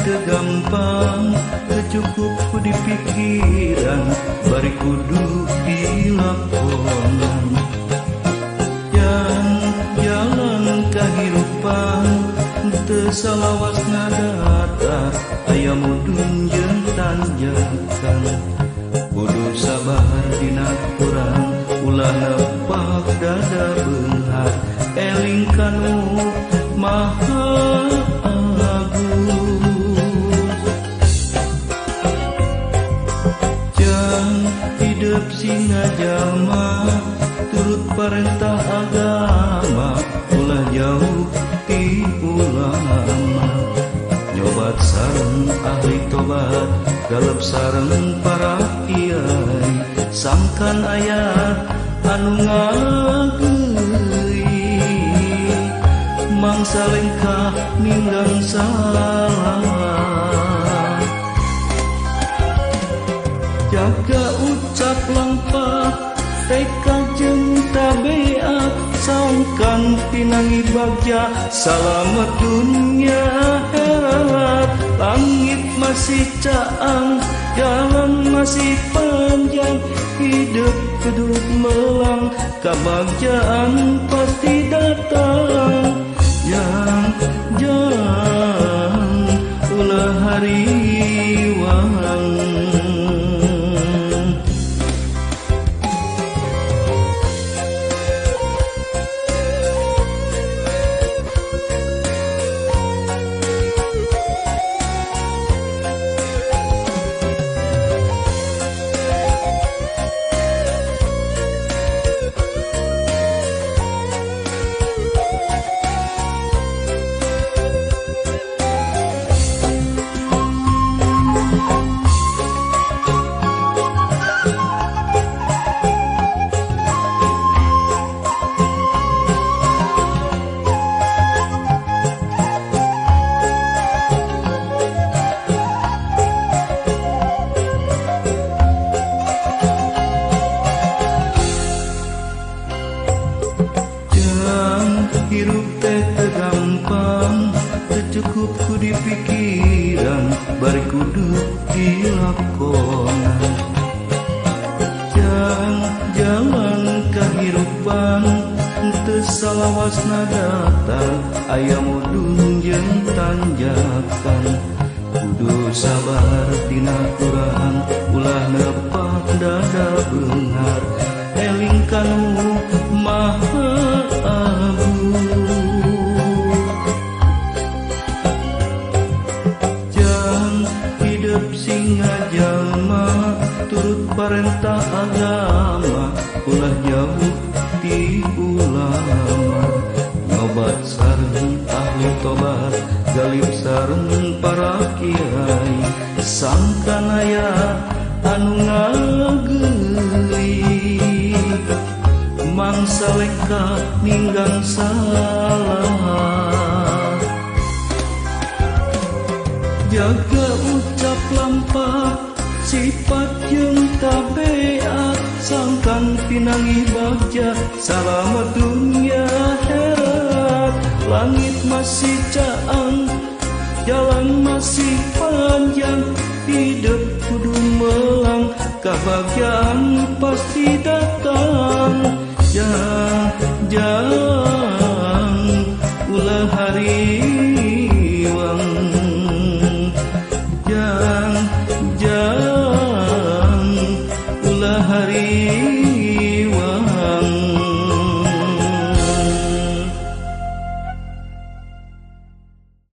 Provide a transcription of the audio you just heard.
teu gampang, teu cukup ku dipikiran, bari kudu dilakonan. Yang jalan kahirupan teu salawasna datar, aya mudun jeung tanjakan. Kudu sabar dina kurang, ulah nepak dada beunghar, eling kanu maha agung. Jang hidup singa jalma, turut perintah agama, ulah jauh ti ulama. Nyobat sareng ahli tobat, galep sareng para kiai, sangkan aya anu ngageui, mangsa lengkah ninggang salah. Jaga ucap lampah, tekad jeung tabiat, sangkan pinangi bagja, salamet dunia akhirat. Langit masih caang, jalan masih panjang, hidup kudu melang, kebahagiaan pasti datang. Yang jangan ulah hariwang. Hirup teh teu gampang, teu cukup ku dipikiran, bari kudu dilakonan. Jang jalan kahirupan teu salawasna datar, aya mudun jeung tanjakan. Kudu sabar dina kurang, ulah nepak dada beunghar, eling kanu maha agung. Jang hidup singa jalma, turut perintah agama, ulah jauh ti ulama. Nyobat sareng ahli tobat, galip sareng para kiai, sangkan aya anu ngageui, mangsa leka ninggang salah. Jaga ucap lampah, sifat jeung tabiat, sangkan pinangi bagja, salamet dunia akhirat. Langit masih caang, jalan masih panjang, hidup kudu melang, kebahagiaan pasti datang.